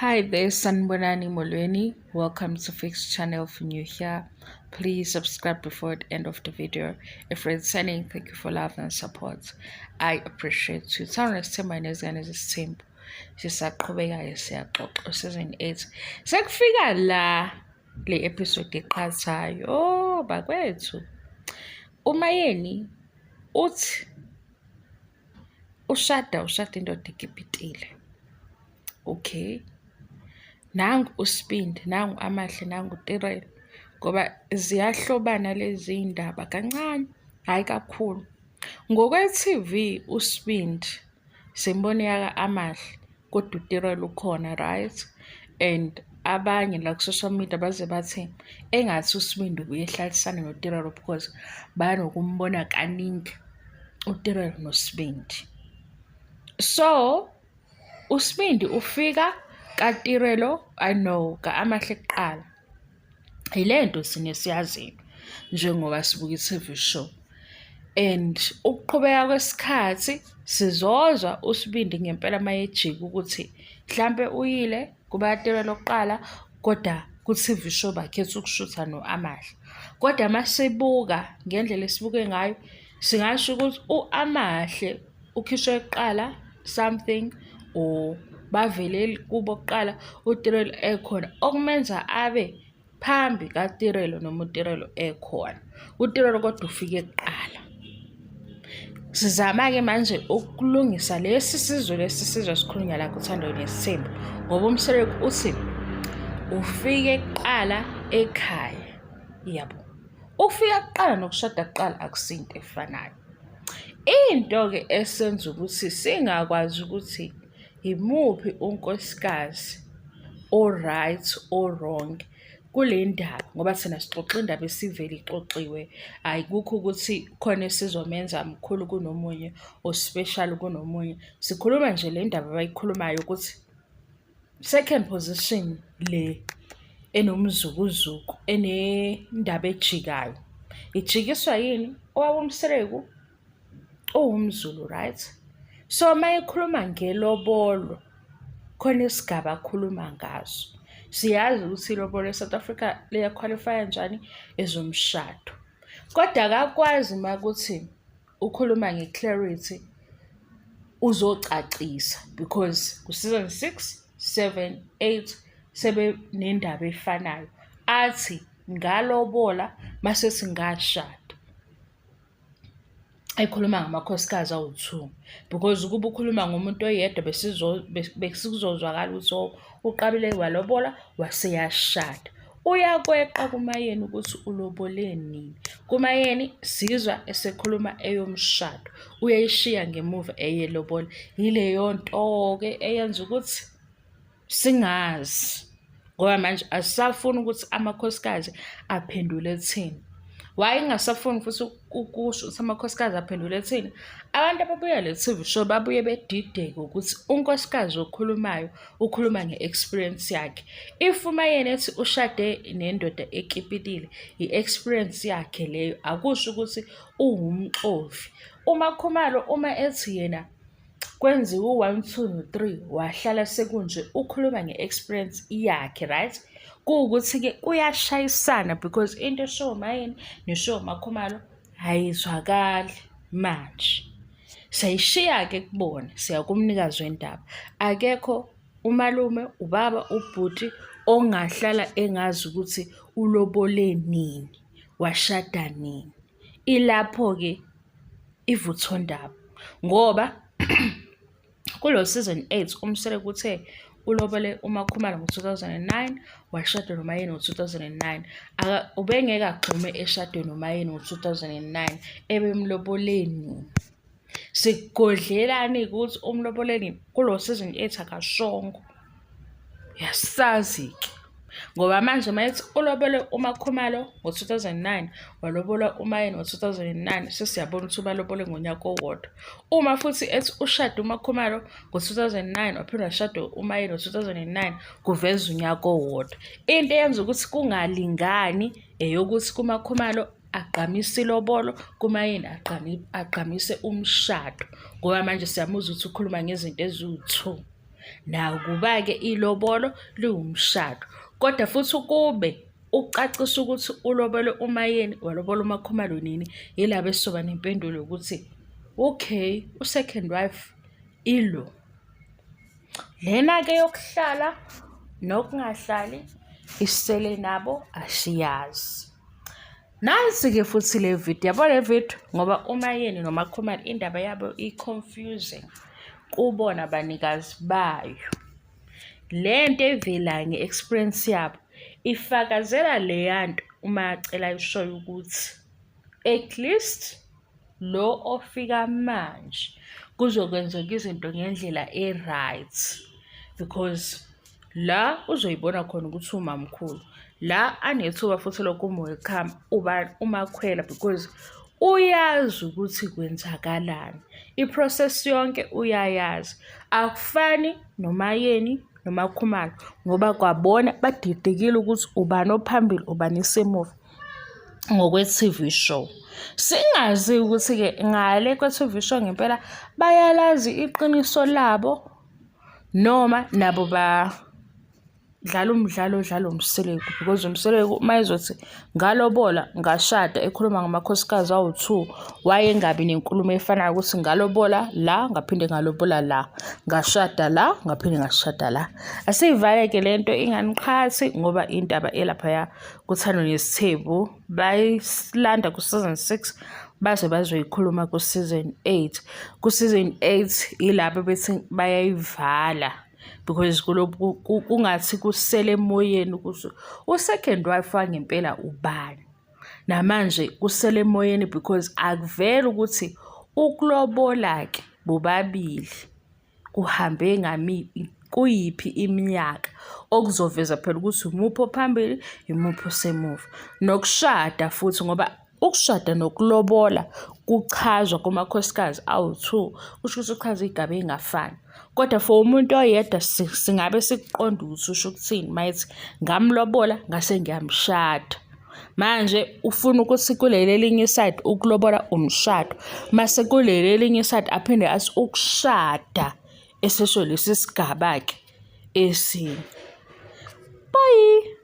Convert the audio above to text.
Hi there, Sanbonani Molweni. Welcome to Fix Channel. If you're new here, please subscribe before the end of the video. If you're returning, thank you for love and support. I appreciate you. Thando nesithembu nezingane zesithembu. Sisaqhubeka-ke siyaxoxa season 8. Sekufika la le episode eqhathayo. Oh, bakwethu. Umayeni uthi ushada ushada indoda ekipitile. Okay. Nangu uSibindi, nangu Amahle, nangu uTirelo ngoba ziyahlobana lezi ndaba kancane, hhayi kakhulu. Ngokwe-TV uSibindi simbona eyaka Amahle kodwa uTirelo ukhona, right? And abanye la ku-social media baze bathi engathi uSibindi ubuye ehlalisane noTirelo because banokumbona kaningi uTirelo noSibindi. So uSibindi ufika kaTirelo, I know, ka-Amahle kuqala. Yile nto thina esiyaziyo njengoba sibuka i-TV show. And ukuqhubeka kwesikhathi sizozwa uSibindi ngempela uma ejika ukuthi mhlampe uyile kubaTirelo kuqala kodwa ku-TV show bakhetha ukushutha no-Amahle. Kodwa uma sibuka ngendlela esibuke ngayo singasho ukuthi u-Amahle ukhishwe kuqala something or bavele kubo kuqala uTirelo ekhona okumenza abe phambi kaTirelo noma uTirelo ekhona. UTirelo kodwa ufike kuqala. Sizama-ke manje ukulungisa lesi sizwe lesi sizwe esikhulunywa la kuThando Nesithembu ngoba uMseleku uthi ufike kuqala ekhaya, yabo. Ukufika kuqala nokushada kuqala akusinto efanayo. Into-ke esenza ukuthi singakwazi ukuthi imuphi unkosikazi o-right o-wrong kule ndaba ngoba thina sixoxa indaba esivele ixoxiwe, ayikukho ukuthi khona esizomenza mkhulu kunomunye or special kunomunye. Sikhuluma nje le ndaba abayikhulumayo ukuthi second position le enomzukuzuku enendaba ejikayo. Ijikiswa yini? Owabo uMseleku uwumZulu, right? So uma ekhuluma ngelobolo khona isigaba akhuluma ngaso. Siyazi ukuthi ilobolo e-South Africa liya-qualify-a njani ezomshado. Kodwa akakwazi uma kuthi ukhuluma nge-clarity uzocacisa because ku-season 6, 7, 8 sebenendaba efanayo. Athi ngalobola mase singashada. Ekhuluma ngamakhosikazi awu-two because ukuba ukhuluma ngomuntu oyedwa besizozwakala ukuthi oh uqabile walobola waseyashada. Uyakweqa kuMayeni ukuthi ulobole nini. KuMayeni sizwa esekhuluma eyomshado, uyayishiya ngemuva eyelobola. Yileyo nto-ke eyenza ukuthi singazi ngoba manje asisafuni ukuthi amakhosikazi aphendule thina. Why ngingasafuni futhi ukusho ukuthi amakhosikazi aphendule thina? Abantu ababuya le TV show babuye bedideke ukuthi unkosikazi okhulumayo ukhuluma nge-experience yakhe. If uMayeni ethi ushade nendoda ekipitile, i-experience yakhe leyo, akusho ukuthi uwumxovi. UMaKhumalo uma ethi yena kwenziwe u-one, two, no-three wahlala sekunje ukhuluma nge-experience yakhe, right? Kuwukuthi-ke kuyashayisana because into eshiwo uMayeni neshiwo uMaKhumalo ayizwakali manje. Siyayishiya-ke kubona, siya kumnikazi wendaba. Akekho umalume, ubaba, ubhuti ongahlala engazi ukuthi ulobole nini, washada nini. Ilapho-ke ivuthondaba ngoba kulo season 8 uMseleku uthe ulobole uMaKhumalo ngo-2009 washada noMayeni ngo-2009. Ubengeke agxume eshadweni noMayeni ngo-2009 ebemlobole nini? Sikugodlelani ukuthi umlobole nini? Kulo season 8 akashongo. Yasazi-ke ngoba manje uma ethi ulobole uMaKhumalo ngo-2009 walobola uMayeni ngo-2009 sesiyabona ukuthi ubalobole ngonyaka owodwa. Uma futhi ethi ushade uMaKhumalo ngo-2009 waphinde washada uMayeni ngo-2009 kuveza unyaka owodwa. Into eyenza ukuthi kungalingani eyokuthi kuMaKhumalo agqamise ilobolo, kuMayeni agqamise umshado ngoba manje siyamuzwa ukuthi ukhuluma ngezinto eziwu-two. Nakuba-ke ilobolo liwumshado, kodwa futhi ukube ucacisa ukuthi ulobole uMaYeni walobola uMaKhumalo nini, yila besizoba nempendulo yokuthi okay, u-second wife ilo. Lena-ke yokuhlala nokungahlali isele nabo asiyazi. Nansi-ke futhi le video, yabo le video ngoba uMaYeni noMaKhumalo indaba yabo i-confusing kubona banikazi bayo. Le nto evelayo nge-experience yabo ifakazela leya nto uMaCele ayishoyo ukuthi at least lo ofika manje kuzokwenzeka izinto ngendlela e-right because la uzoyibona khona ukuthi umamkhulu la anethuba futhi lokum-welcome uMakhwela because uyazi ukuthi kwenzakalani i-process yonke uyayazi akufani noMaYeni noMaKhumalo ngoba kwabona badidekile ukuthi ubani ophambili ubani isemuva ngokwe-TV show. Singazi ukuthi-ke ngale kwe-TV show ngempela bayalazi iqiniso labo noma nabo badlala umdlalo odlalwa uMseleku because uMseleku uma ezothi ngalobola ngashada ekhuluma ngamakhosikazi awu-two wayengabi nenkulumo efanayo ukuthi ngalobola la ngaphinde ngalobola la ngashada la ngaphinde ngashada la. Asiyivale-ke le nto inganiqhathi ngoba indaba elaphaya kuThando Nesithembu bayilanda ku-season 6 baze bazoyikhuluma ku-season 8. Ku-season 8 yilapho bethi bayayivala because kulokhu kungathi kusele emoyeni ukuthi u-second wife wangempela ubani. Namanje kusele emoyeni because akuveli ukuthi ukulobola-ke bobabili kuhambe kuyiphi iminyaka okuzoveza phela ukuthi umuphi ophambili imuphi osemuva nokushada futhi ngoba ukushada nokulobola kuchazwa kumakhosikazi awu-two kusho ukuthi kuchaza iy'gaba ey'ngafani kodwa for umuntu oyedwa singabe sikuqonda ukuthi usho ukuthini uma ethi ngamlobola ngase ngiyamshada manje ufuna ukuthi kuleli elinye isayidi ukulobola umshado mase kuleli elinye isayidi aphinde athi ukushada esesho lesi sigaba-ke esinye. Bye.